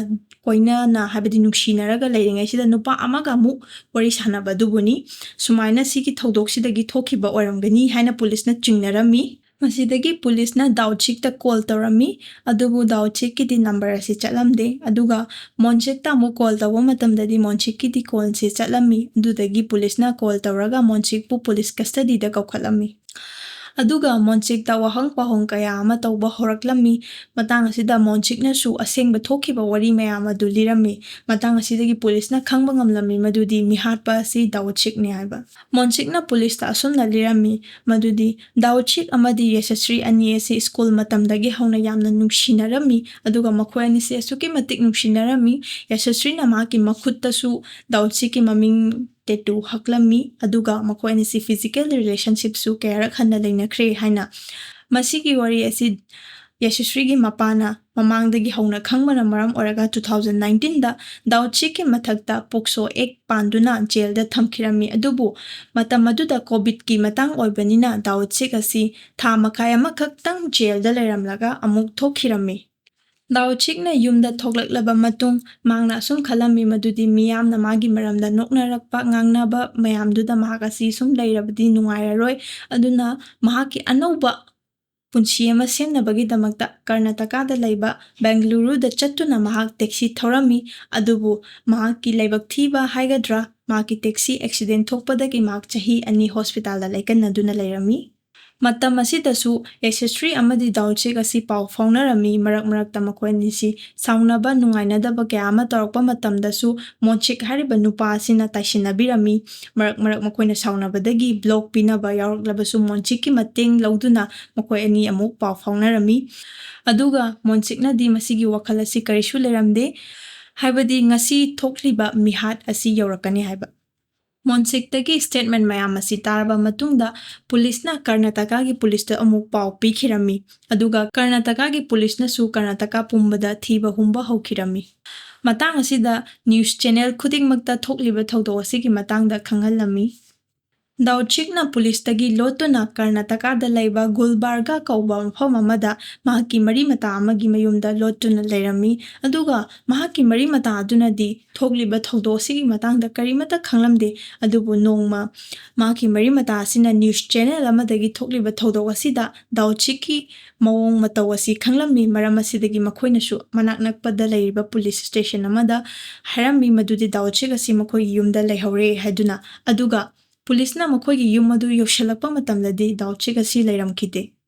ꯀꯣꯏꯅꯅ, ꯍꯥꯏꯕꯗꯤ ꯅꯨꯡꯁꯤꯅꯔꯒ ꯂꯩꯔꯤꯉꯩꯁꯤꯗ ꯅꯨꯄꯥ ꯑꯃꯒ ꯑꯃꯨꯛ ꯋꯥꯔꯤ ꯁꯥꯟꯅꯕ ꯑꯗꯨꯕꯨꯅꯤ꯫ ꯁꯨꯃꯥꯏꯅ ꯁꯤꯒꯤ ꯊꯧꯗꯣꯛꯁꯤꯗꯒꯤ ꯊꯣꯛꯈꯤꯕ ꯑꯣꯏꯔꯝꯒꯅꯤ ꯍꯥꯏꯅ ꯄꯨꯂꯤꯁꯅ ꯆꯤꯡꯅꯔꯝꯃꯤ꯫ ꯃꯁꯤꯗꯒꯤ ꯄꯨꯂꯤꯁꯅ ꯗꯥꯎꯆꯤꯛꯇ ꯀꯣꯜ ꯇꯧꯔꯝꯃꯤ, ꯑꯗꯨꯕꯨ ꯗꯥꯎꯆꯤꯛꯀꯤꯗꯤ ꯅꯝꯕꯔ ꯑꯁꯤ ꯆꯠꯂꯝꯗꯦ꯫ ꯑꯗꯨꯒ ꯃꯣꯟꯁꯤꯛꯇ ꯑꯃꯨꯛ ꯀꯣꯜ ꯇꯧꯕ ꯃꯇꯝꯗꯗꯤ ꯃꯣꯟꯁꯤꯛꯀꯤꯗꯤ ꯀꯣꯜꯁꯤ ꯆꯠꯂꯝꯃꯤ꯫ ꯑꯗꯨꯗꯒꯤ ꯄꯨꯂꯤꯁꯅ ꯀꯣꯜ ꯇꯧꯔꯒ ꯃꯣꯟꯁꯤꯛꯄꯨ ꯄꯨꯂꯤꯁ ꯀꯁꯇꯗꯤꯗ ꯀꯧꯈꯠꯂꯝꯃꯤ꯫ ꯑꯗꯨꯒ ꯃꯣꯟꯁꯤꯛꯇ ꯋꯥꯍꯪ ꯄꯥꯎꯍꯪ ꯀꯌꯥ ꯑꯃ ꯇꯧꯕ ꯍꯧꯔꯛꯂꯝꯃꯤ꯫ ꯃꯇꯥꯡ ꯑꯁꯤꯗ ꯃꯣꯟꯁꯤꯛꯅꯁꯨ ꯑꯁꯦꯡꯕ ꯊꯣꯛꯈꯤꯕ ꯋꯥꯔꯤ ꯃꯌꯥꯝ ꯑꯗꯨ ꯂꯤꯔꯝꯃꯤ꯫ ꯃꯇꯥꯡ ꯑꯁꯤꯗꯒꯤ ꯄꯨꯂꯤꯁꯅ ꯈꯪꯕ ꯉꯝꯂꯝꯃꯤ ꯃꯗꯨꯗꯤ ꯃꯤꯍꯥꯠꯄ ꯑꯁꯤ ꯗꯥꯎꯆꯤꯛꯅꯤ ꯍꯥꯏꯕ꯫ ꯃꯣꯟꯁꯤꯛꯅ ꯄꯨꯂꯤꯁꯇ ꯑꯁꯨꯝꯅ ꯂꯤꯔꯝꯃꯤ, ꯃꯗꯨꯗꯤ ꯗꯥꯎꯆꯤꯛ ꯑꯃꯗꯤ ꯌꯦꯁꯁ꯭ꯔꯤ ꯑꯅꯤ ꯑꯁꯤ ꯁ꯭ꯀꯨꯜ ꯃꯇꯝꯗꯒꯤ ꯍꯧꯅ ꯌꯥꯝꯅ ꯅꯨꯡꯁꯤꯅꯔꯝꯃꯤ, ꯑꯗꯨꯒ ꯃꯈꯣꯏ ꯑꯅꯤꯁꯤ ꯑꯁꯨꯛꯀꯤ ꯃꯇꯤꯛ ꯅꯨꯡꯁꯤꯅꯔꯝꯃꯤ, ꯌꯦꯁꯁ꯭ꯔꯤꯅ ꯃꯍꯥꯛꯀꯤ ꯃꯈꯨꯠꯇꯁꯨ ꯗꯥꯎꯆꯤꯛꯀꯤ ꯃꯃꯤꯡ ꯇꯦꯇꯨ ꯍꯛꯂꯝꯃꯤ, ꯑꯗꯨꯒ ꯃꯈꯣꯏ ꯑꯅꯤꯁꯤ ꯐꯤꯖꯤꯀꯦꯜ ꯔꯤꯂꯦꯁꯟꯁꯤꯞꯁꯨ ꯀꯌꯥꯔꯛ ꯍꯟꯅ ꯂꯩꯅꯈ꯭ꯔꯦ ꯍꯥꯏꯅ꯫ ꯃꯁꯤꯒꯤ ꯋꯥꯔꯤ ꯑꯁꯤ ꯌꯦꯁꯁ꯭ꯔꯤꯒꯤ ꯃꯄꯥꯅ ꯃꯃꯥꯡꯗꯒꯤ ꯍꯧꯅ ꯈꯪꯕꯅ ꯃꯔꯝ ꯑꯣꯏꯔꯒ two thousand nineteenꯗ ꯗꯥꯎꯆꯤꯛꯀꯤ ꯃꯊꯛꯇ ꯄꯣꯛꯁꯣ ꯑꯦꯛ ꯄꯥꯟꯗꯨꯅ ꯖꯦꯜꯗ ꯊꯝꯈꯤꯔꯝꯃꯤ꯫ ꯑꯗꯨꯕꯨ ꯃꯇꯝ ꯑꯗꯨꯗ ꯀꯣꯚꯤꯗꯀꯤ ꯃꯇꯥꯡ ꯑꯣꯏꯕꯅꯤꯅ ꯗꯥꯎꯆꯤꯛ ꯑꯁꯤ ꯊꯥ ꯃꯈꯥꯏ ꯑꯃꯈꯛꯇꯪ ꯖꯦꯜꯗ ꯂꯩꯔꯝꯂꯒ ꯑꯃꯨꯛ ꯊꯣꯛꯈꯤꯔꯝꯃꯤ꯫ ꯗꯥꯎꯆꯤꯛꯅ ꯌꯨꯝꯗ ꯊꯣꯛꯂꯛꯂꯕ ꯃꯇꯨꯡ ꯃꯍꯥꯛꯅ ꯑꯁꯨꯝ ꯈꯜꯂꯝꯃꯤ ꯃꯗꯨꯗꯤ ꯃꯤꯌꯥꯝꯅ ꯃꯥꯒꯤ ꯃꯔꯝꯗ ꯅꯣꯛꯅꯔꯛꯄ, ꯉꯥꯡꯅꯕ ꯃꯌꯥꯝꯗꯨꯗ ꯃꯍꯥꯛ ꯑꯁꯤ ꯁꯨꯝ ꯂꯩꯔꯕꯗꯤ ꯅꯨꯡꯉꯥꯏꯔꯔꯣꯏ꯫ ꯑꯗꯨꯅ ꯃꯍꯥꯛꯀꯤ ꯑꯅꯧꯕ ꯄꯨꯟꯁꯤ ꯑꯃ ꯁꯦꯝꯅꯕꯒꯤꯗꯃꯛꯇ ꯀꯔꯅꯥꯇꯀꯥꯗ ꯂꯩꯕ ꯕꯦꯡꯒꯂꯨꯔꯨꯗ ꯆꯠꯇꯨꯅ ꯃꯍꯥꯛ ꯇꯦꯛꯁꯤ ꯊꯧꯔꯝꯃꯤ꯫ ꯑꯗꯨꯕꯨ ꯃꯍꯥꯛꯀꯤ ꯂꯥꯏꯕꯛ ꯊꯤꯕ ꯍꯥꯏꯒꯗ꯭ꯔꯥ, ꯃꯍꯥꯛꯀꯤ ꯇꯦꯛꯁꯤ ꯑꯦꯛꯁꯤꯗꯦꯟ ꯊꯣꯛꯄꯗꯒꯤ ꯃꯍꯥꯛ ꯆꯍꯤ ꯑꯅꯤ ꯍꯣꯁꯄꯤꯇꯥꯜꯗ ꯂꯩꯀꯟꯅꯗꯨꯅ ꯂꯩꯔꯝꯃꯤ꯫ ꯃꯇꯝ ꯑꯁꯤꯗꯁꯨ ꯌꯦꯁꯁ꯭ꯔꯤ ꯑꯃꯗꯤ ꯗꯥꯎꯆꯤꯛ ꯑꯁꯤ ꯄꯥꯎ ꯐꯥꯎꯅꯔꯝꯃꯤ꯫ ꯃꯔꯛ ꯃꯔꯛꯇ ꯃꯈꯣꯏ ꯑꯅꯤꯁꯤ ꯁꯥꯎꯅꯕ, ꯅꯨꯡꯉꯥꯏꯅꯗꯕ ꯀꯌꯥ ꯑꯃ ꯇꯧꯔꯛꯄ ꯃꯇꯝꯗꯁꯨ ꯃꯣꯟꯆꯤꯛ ꯍꯥꯏꯔꯤꯕ ꯅꯨꯄꯥ ꯑꯁꯤꯅ ꯇꯥꯏꯁꯤꯟꯅꯕꯤꯔꯝꯃꯤ꯫ ꯃꯔꯛ ꯃꯔꯛ ꯃꯈꯣꯏꯅ ꯁꯥꯎꯅꯕꯗꯒꯤ ꯕ꯭ꯂꯣꯛ ꯄꯤꯅꯕ ꯌꯥꯎꯔꯛꯂꯕꯁꯨ ꯃꯣꯟꯆꯤꯛꯀꯤ ꯃꯇꯦꯡ ꯂꯧꯗꯨꯅ ꯃꯈꯣꯏ ꯑꯅꯤ ꯑꯃꯨꯛ ꯄꯥꯎ ꯐꯥꯎꯅꯔꯝꯃꯤ꯫ ꯑꯗꯨꯒ ꯃꯣꯟꯆꯤꯛꯅꯗꯤ ꯃꯁꯤꯒꯤ ꯋꯥꯈꯜ ꯑꯁꯤ ꯀꯔꯤꯁꯨ ꯂꯩꯔꯝꯗꯦ, ꯍꯥꯏꯕꯗꯤ ꯉꯁꯤ ꯊꯣꯛꯂꯤꯕ ꯃꯤꯍꯥꯠ ꯑꯁꯤ ꯌꯧꯔꯛꯀꯅꯤ ꯍꯥꯏꯕ꯫ ꯃꯣꯟꯆꯤꯛꯇꯒꯤ ꯁ꯭ꯇꯦꯠꯃꯦꯟ ꯃꯌꯥꯝ ꯑꯁꯤ ꯇꯥꯔꯕ ꯃꯇꯨꯡꯗ ꯄꯨꯂꯤꯁꯅ ꯀꯔꯅꯥꯇꯀꯥꯒꯤ ꯄꯨꯂꯤꯁꯇ ꯑꯃꯨꯛ ꯄꯥꯎ ꯄꯤꯈꯤꯔꯝꯃꯤ꯫ ꯑꯗꯨꯒ ꯀꯔꯅꯥꯇꯀꯥꯒꯤ ꯄꯨꯂꯤꯁꯅꯁꯨ ꯀꯔꯅꯥꯇꯀꯥ ꯄꯨꯝꯕꯗ ꯊꯤꯕ ꯍꯨꯝꯕ ꯍꯧꯈꯤꯔꯝꯃꯤ꯫ ꯃꯇꯥꯡ ꯑꯁꯤꯗ ꯅ꯭ꯌꯨꯁ ꯆꯦꯅꯦꯜ ꯈꯨꯗꯤꯡꯃꯛꯇ ꯊꯣꯛꯂꯤꯕ ꯊꯧꯗꯣꯛ ꯑꯁꯤꯒꯤ ꯃꯇꯥꯡꯗ ꯈꯪꯍꯜꯂꯝꯃꯤ꯫ ꯗꯥꯎꯆꯤꯛꯅ ꯄꯨꯂꯤꯁꯇꯒꯤ ꯂꯣꯠꯇꯨꯅ ꯀꯔꯅꯥꯇꯀꯥꯗ ꯂꯩꯕ ꯒꯨꯜꯕꯥꯔꯒꯥ ꯀꯧꯕ ꯃꯐꯝ ꯑꯃꯗ ꯃꯍꯥꯛꯀꯤ ꯃꯔꯤ ꯃꯇꯥ ꯑꯃꯒꯤ ꯃꯌꯨꯝꯗ ꯂꯣꯠꯇꯨꯅ ꯂꯩꯔꯝꯃꯤ꯫ ꯑꯗꯨꯒ ꯃꯍꯥꯛꯀꯤ ꯃꯔꯤ ꯃꯇꯥ ꯑꯗꯨꯅꯗꯤ ꯊꯣꯛꯂꯤꯕ ꯊꯧꯗꯣꯛ ꯑꯁꯤꯒꯤ ꯃꯇꯥꯡꯗ ꯀꯔꯤꯃꯠꯇ ꯈꯪꯂꯝꯗꯦ꯫ ꯑꯗꯨꯕꯨ ꯅꯣꯡꯃ ꯃꯍꯥꯛꯀꯤ ꯃꯔꯤ ꯃꯇꯥ ꯑꯁꯤꯅ ꯅ꯭ꯌꯨꯁ ꯆꯦꯅꯦꯜ ꯑꯃꯗꯒꯤ ꯊꯣꯛꯂꯤꯕ ꯊꯧꯗꯣꯛ ꯑꯁꯤꯗ ꯗꯥꯎꯆꯤꯛꯀꯤ ꯃꯑꯣꯡ ꯃꯇꯧ ꯑꯁꯤ ꯈꯪꯂꯝꯃꯤ꯫ ꯃꯔꯝ ꯑꯁꯤꯗꯒꯤ ꯃꯈꯣꯏꯅꯁꯨ ꯃꯅꯥꯛ ꯅꯛꯄꯗ ꯂꯩꯔꯤꯕ ꯄꯨꯂꯤꯁ ꯁ꯭ꯇꯦꯁꯟ ꯑꯃꯗ ꯍꯥꯏꯔꯝꯃꯤ ꯃꯗꯨꯗꯤ ꯗꯥꯎꯆꯤꯛ ꯑꯁꯤ ꯃꯈꯣꯏꯒꯤ ꯌꯨꯝꯗ ꯂꯩꯍꯧꯔꯦ ꯍꯥꯏꯗꯨꯅ꯫ ꯑꯗꯨꯒ ꯄꯨꯂꯤꯁꯅ ꯃꯈꯣꯏꯒꯤ ꯌꯨꯝ ꯑꯗꯨ ꯌꯧꯁꯤꯜꯂꯛꯄ ꯃꯇꯝꯗꯗꯤ ꯗꯥꯎꯆꯤꯛ ꯑꯁꯤ ꯂꯩꯔꯝꯈꯤꯗꯦ꯫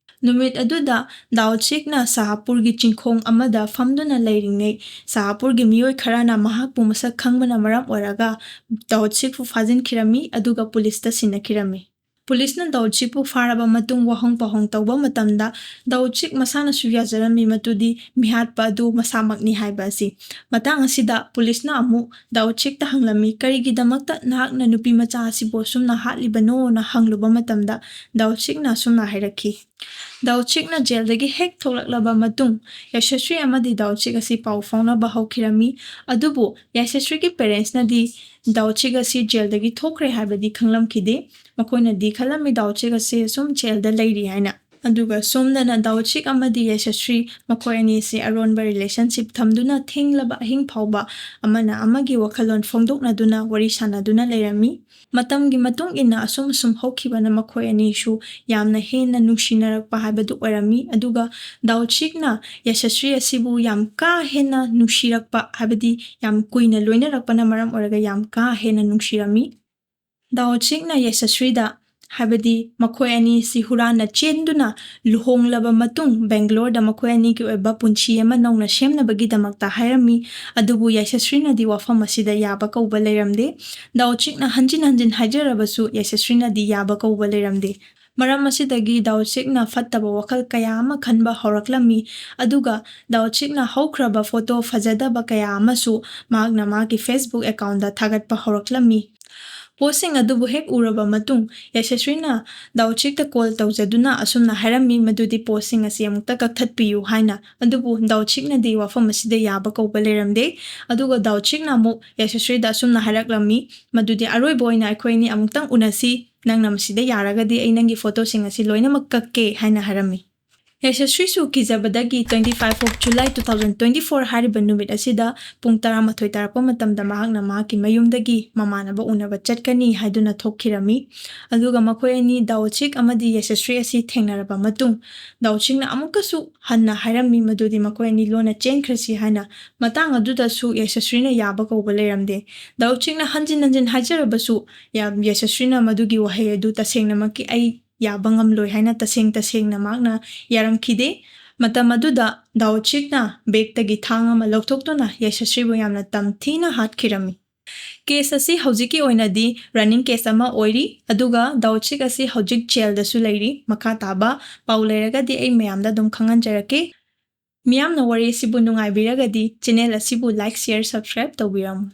ꯅꯨꯃꯤꯠ ꯑꯗꯨꯗ ꯗꯥꯎꯆꯤꯛꯅ ꯁꯍꯥꯄꯨꯔꯒꯤ ꯆꯤꯡꯈꯣꯡ ꯑꯃꯗ ꯐꯝꯗꯨꯅ ꯂꯩꯔꯤꯉꯩ, ꯁꯍꯥꯄꯨꯔꯒꯤ ꯃꯤꯑꯣꯏ ꯈꯔꯅ ꯃꯍꯥꯛꯄꯨ ꯃꯁꯛ ꯈꯪꯕꯅ ꯃꯔꯝ ꯑꯣꯏꯔꯒ ꯗꯥꯎꯆꯤꯛꯄꯨ ꯐꯥꯖꯤꯟꯈꯤꯔꯝꯃꯤ, ꯑꯗꯨꯒ ꯄꯨꯂꯤꯁꯇ ꯁꯤꯟꯅꯈꯤꯔꯝꯃꯤ꯫ ꯄꯨꯂꯤꯁꯅ ꯗꯥꯎꯆꯤꯛꯄꯨ ꯐꯥꯔꯕ ꯃꯇꯨꯡ ꯋꯥꯍꯪ ꯄꯥꯎꯍꯪ ꯇꯧꯕ ꯃꯇꯝꯗ ꯗꯥꯎꯆꯤꯛ ꯃꯁꯥꯅꯁꯨ ꯌꯥꯖꯔꯝꯃꯤ ꯃꯗꯨꯗꯤ ꯃꯤꯍꯥꯠꯄ ꯑꯗꯨ ꯃꯁꯥꯃꯛꯅꯤ ꯍꯥꯏꯕ ꯑꯁꯤ꯫ ꯃꯇꯥꯡ ꯑꯁꯤꯗ ꯄꯨꯂꯤꯁꯅ ꯑꯃꯨꯛ ꯗꯥꯎꯆꯤꯛꯇ ꯍꯪꯂꯝꯃꯤ, "ꯀꯔꯤꯒꯤꯗꯃꯛꯇ ꯅꯍꯥꯛꯅ ꯅꯨꯄꯤ ꯃꯆꯥ ꯑꯁꯤꯕꯨ ꯑꯁꯨꯝꯅ ꯍꯥꯠꯂꯤꯕꯅꯣꯅ?" ꯍꯪꯂꯨꯕ ꯃꯇꯝꯗ ꯗꯥꯎꯆꯤꯛꯅ ꯑꯁꯨꯝꯅ ꯍꯥꯏꯔꯛꯈꯤ, ꯗꯥꯎꯆꯤꯛꯅ ꯖꯦꯜꯗꯒꯤ ꯍꯦꯛ ꯊꯣꯛꯂꯛꯂꯕ ꯃꯇꯨꯡ ꯌꯥꯏꯁꯁ꯭ꯔꯤ ꯑꯃꯗꯤ ꯗꯥꯎꯆꯤꯛ ꯑꯁꯤ ꯄꯥꯎ ꯐꯥꯎꯅꯕ ꯍꯧꯈꯤꯔꯝꯃꯤ꯫ ꯑꯗꯨꯕꯨ ꯌꯥꯏꯁꯁ꯭ꯔꯤꯒꯤ ꯄꯦꯔꯦꯟꯁꯅꯗꯤ ꯗꯥꯎꯆꯤꯛ ꯑꯁꯤ ꯖꯦꯜꯗꯒꯤ ꯊꯣꯛꯈ꯭ꯔꯦ ꯍꯥꯏꯕꯗꯤ ꯈꯪꯂꯝꯈꯤꯗꯦ꯫ ꯃꯈꯣꯏꯅꯗꯤ ꯈꯜꯂꯝꯃꯤ ꯗꯥꯎꯆꯤꯛ ꯑꯁꯤ ꯑꯁꯨꯝ ꯖꯦꯜꯗ ꯂꯩꯔꯤ ꯍꯥꯏꯅ꯫ ꯑꯗꯨꯒ ꯁꯣꯝꯗꯅ ꯗꯥꯎꯆꯤꯛ ꯑꯃꯗꯤ ꯌꯥꯏꯁꯁ꯭ꯔꯤ ꯃꯈꯣꯏ ꯑꯅꯤ ꯑꯁꯤ ꯑꯔꯣꯟꯕ ꯔꯤꯂꯦꯁꯟꯁꯤꯞ ꯊꯝꯗꯨꯅ ꯊꯦꯡꯂꯕ ꯑꯍꯤꯡ ꯐꯥꯎꯕ ꯑꯃꯅ ꯑꯃꯒꯤ ꯋꯥꯈꯜꯂꯣꯟ ꯐꯣꯡꯗꯣꯛꯅꯗꯨꯅ ꯋꯥꯔꯤ ꯁꯥꯟꯅꯗꯨꯅ ꯂꯩꯔꯝꯃꯤ꯫ ꯃꯇꯝꯒꯤ ꯃꯇꯨꯡ ꯏꯟꯅ ꯑꯁꯨꯝ ꯑꯁꯨꯝ ꯍꯧꯈꯤꯕꯅ ꯃꯈꯣꯏ ꯑꯅꯤꯁꯨ ꯌꯥꯝꯅ ꯍꯦꯟꯅ ꯅꯨꯡꯁꯤꯅꯔꯛꯄ ꯍꯥꯏꯕꯗꯨ ꯑꯣꯏꯔꯝꯃꯤ꯫ ꯑꯗꯨꯒ ꯗꯥꯎꯆꯤꯛꯅ ꯌꯥꯏꯁꯁ꯭ꯔꯤ ꯑꯁꯤꯕꯨ ꯌꯥꯝ ꯀꯥ ꯍꯦꯟꯅ ꯅꯨꯡꯁꯤꯔꯛꯄ, ꯍꯥꯏꯕꯗꯤ ꯌꯥꯝ ꯀꯨꯏꯅ ꯂꯣꯏꯅꯔꯛꯄꯅ ꯃꯔꯝ ꯑꯣꯏꯔꯒ ꯌꯥꯝ ꯀꯥ ꯍꯦꯟꯅ ꯅꯨꯡꯁꯤꯔꯝꯃꯤ꯫ ꯗꯥꯎꯆꯤꯛꯅ ꯌꯥꯏꯁꯁ꯭ꯔꯤꯗ, ꯍꯥꯏꯕꯗꯤ ꯃꯈꯣꯏ ꯑꯅꯤꯁꯤ ꯍꯨꯔꯥꯟꯅ ꯆꯦꯟꯗꯨꯅ ꯂꯨꯍꯣꯡꯂꯕ ꯃꯇꯨꯡ ꯕꯦꯡꯒ꯭ꯂꯣꯔꯗ ꯃꯈꯣꯏ ꯑꯅꯤꯒꯤ ꯑꯣꯏꯕ ꯄꯨꯟꯁꯤ ꯑꯃ ꯅꯧꯅ ꯁꯦꯝꯅꯕꯒꯤꯗꯃꯛꯇ ꯍꯥꯏꯔꯝꯃꯤ꯫ ꯑꯗꯨꯕꯨ ꯌꯥꯏꯁꯁ꯭ꯔꯤꯅꯗꯤ ꯋꯥꯐꯝ ꯑꯁꯤꯗ ꯌꯥꯕ ꯀꯧꯕ ꯂꯩꯔꯝꯗꯦ꯫ ꯗꯥꯎꯆꯤꯛꯅ ꯍꯟꯖꯤꯟ ꯍꯟꯖꯤꯟ ꯍꯥꯏꯖꯔꯕꯁꯨ ꯌꯥꯏꯁꯁ꯭ꯔꯤꯅꯗꯤ ꯌꯥꯕ ꯀꯧꯕ ꯂꯩꯔꯝꯗꯦ꯫ ꯃꯔꯝ ꯑꯁꯤꯗꯒꯤ ꯗꯥꯎꯆꯤꯛꯅ ꯐꯠꯇꯕ ꯋꯥꯈꯜ ꯀꯌꯥ ꯑꯃ ꯈꯟꯕ ꯍꯧꯔꯛꯂꯝꯃꯤ꯫ ꯑꯗꯨꯒ ꯗꯥꯎꯆꯤꯛꯅ ꯍꯧꯈ꯭ꯔꯕ ꯐꯣꯇꯣ ꯐꯖꯗꯕ ꯀꯌꯥ ꯑꯃꯁꯨ ꯃꯍꯥꯛꯅ ꯃꯍꯥꯛꯀꯤ Facebook ꯑꯦꯀꯥꯎꯟꯗ ꯊꯥꯒꯠꯄ ꯍꯧꯔꯛꯂꯝꯃꯤ꯫ ꯄꯣꯁꯁꯤꯡ ꯑꯗꯨꯕꯨ ꯍꯦꯛ ꯎꯔꯕ ꯃꯇꯨꯡ ꯌꯥꯏꯁꯁ꯭ꯔꯤꯅ ꯗꯥꯎꯆꯤꯛꯇ ꯀꯣꯜ ꯇꯧꯖꯗꯨꯅ ꯑꯁꯨꯝꯅ ꯍꯥꯏꯔꯝꯃꯤ ꯃꯗꯨꯗꯤ ꯄꯣꯁꯁꯤꯡ ꯑꯁꯤ ꯑꯃꯨꯛꯇ ꯀꯛꯊꯠꯄꯤꯌꯨ ꯍꯥꯏꯅ꯫ ꯑꯗꯨꯕꯨ ꯗꯥꯎꯆꯤꯛꯅꯗꯤ ꯋꯥꯐꯝ ꯑꯁꯤꯗ ꯌꯥꯕ ꯀꯧꯕ ꯂꯩꯔꯝꯗꯦ꯫ ꯑꯗꯨꯒ ꯗꯥꯎꯆꯤꯛꯅ ꯑꯃꯨꯛ ꯌꯥꯏꯁꯁ꯭ꯔꯤꯗ ꯑꯁꯨꯝꯅ ꯍꯥꯏꯔꯛꯂꯝꯃꯤ ꯃꯗꯨꯗꯤ, "ꯑꯔꯣꯏꯕ ꯑꯣꯏꯅ ꯑꯩꯈꯣꯏ ꯑꯅꯤ ꯑꯃꯨꯛꯇꯪ ꯎꯅꯁꯤ, ꯅꯪꯅ ꯃꯁꯤꯗ ꯌꯥꯔꯒꯗꯤ ꯑꯩ ꯅꯪꯒꯤ ꯐꯣꯇꯣꯁꯤꯡ ꯑꯁꯤ ꯂꯣꯏꯅꯃꯛ ꯀꯛꯀꯦ" ꯍꯥꯏꯅ ꯍꯥꯏꯔꯝꯃꯤ꯫ ꯌꯥꯏꯁꯁ꯭ꯔꯤꯁꯨ ꯀꯤꯖꯕꯗꯒꯤ twenty five of July two thousand twenty four ꯍꯥꯏꯔꯤꯕ ꯅꯨꯃꯤꯠ ꯑꯁꯤꯗ ꯄꯨꯡ ꯇꯔꯥꯃꯥꯊꯣꯏ ꯇꯥꯔꯛꯄ ꯃꯇꯝꯗ ꯃꯍꯥꯛꯅ ꯃꯍꯥꯛꯀꯤ ꯃꯌꯨꯝꯗꯒꯤ ꯃꯃꯥꯟꯅꯕ ꯎꯅꯕ ꯆꯠꯀꯅꯤ ꯍꯥꯏꯗꯨꯅ ꯊꯣꯛꯈꯤꯔꯝꯃꯤ꯫ ꯑꯗꯨꯒ ꯃꯈꯣꯏ ꯑꯅꯤ ꯗꯥꯎꯆꯤꯛ ꯑꯃꯗꯤ ꯌꯥꯏꯁꯁ꯭ꯔꯤ ꯑꯁꯤ ꯊꯦꯡꯅꯔꯕ ꯃꯇꯨꯡ ꯗꯥꯎꯆꯤꯛꯅ ꯑꯃꯨꯛꯀꯁꯨ ꯍꯟꯅ ꯍꯥꯏꯔꯝꯃꯤ ꯃꯗꯨꯗꯤ ꯃꯈꯣꯏ ꯑꯅꯤ ꯂꯣꯟꯅ ꯆꯦꯟꯈ꯭ꯔꯁꯤ ꯍꯥꯏꯅ꯫ ꯃꯇꯥꯡ ꯑꯗꯨꯗꯁꯨ ꯌꯥꯏꯁꯁ꯭ꯔꯤꯅ ꯌꯥꯕ ꯀꯧꯕ ꯂꯩꯔꯝꯗꯦ꯫ ꯗꯥꯎꯆꯤꯛꯅ ꯍꯟꯖꯤꯟ ꯍꯟꯖꯤꯟ ꯍꯥꯏꯖꯔꯕꯁꯨ ꯌꯥ-, ꯌꯥꯏꯁꯁ꯭ꯔꯤꯅ ꯃꯗꯨꯒꯤ ꯋꯥꯍꯩ ꯑꯗꯨ ꯇꯁꯦꯡꯅꯃꯛꯀꯤ "ꯑꯩ ꯌꯥꯕ ꯉꯝꯂꯣꯏ" ꯍꯥꯏꯅ ꯇꯁꯦꯡ ꯇꯁꯦꯡꯅ ꯃꯍꯥꯛꯅ ꯌꯥꯔꯝꯈꯤꯗꯦ꯫ ꯃꯇꯝ ꯑꯗꯨꯗ ꯗꯥꯎꯆꯤꯛꯅ ꯕꯦꯒꯇꯒꯤ ꯊꯥꯡ ꯑꯃ ꯂꯧꯊꯣꯛꯇꯨꯅ ꯌꯥꯏꯁꯁ꯭ꯔꯤꯕꯨ ꯌꯥꯝꯅ ꯇꯝꯊꯤꯅ ꯍꯥꯠꯈꯤꯔꯝꯃꯤ꯫ Case ꯑꯁꯤ ꯍꯧꯖꯤꯛꯀꯤ ꯑꯣꯏꯅꯗꯤ running case ꯑꯃ ꯑꯣꯏꯔꯤ, ꯑꯗꯨꯒ ꯗꯥꯎꯆꯤꯛ ꯑꯁꯤ ꯍꯧꯖꯤꯛ ꯖꯦꯜꯗꯁꯨ ꯂꯩꯔꯤ꯫ ꯃꯈꯥ ꯇꯥꯕ ꯄꯥꯎ ꯂꯩꯔꯒꯗꯤ ꯑꯩ ꯃꯌꯥꯝꯗ ꯑꯗꯨꯝ ꯈꯪꯍꯟꯖꯔꯛꯀꯦ꯫ ꯃꯤꯌꯥꯝꯅ ꯋꯥꯔꯤ ꯑꯁꯤꯕꯨ ꯅꯨꯡꯉꯥꯏꯕꯤꯔꯒꯗꯤ channel ꯑꯁꯤꯕꯨ like, share, subscribe ꯇꯧꯕꯤꯔꯝꯃꯨ꯫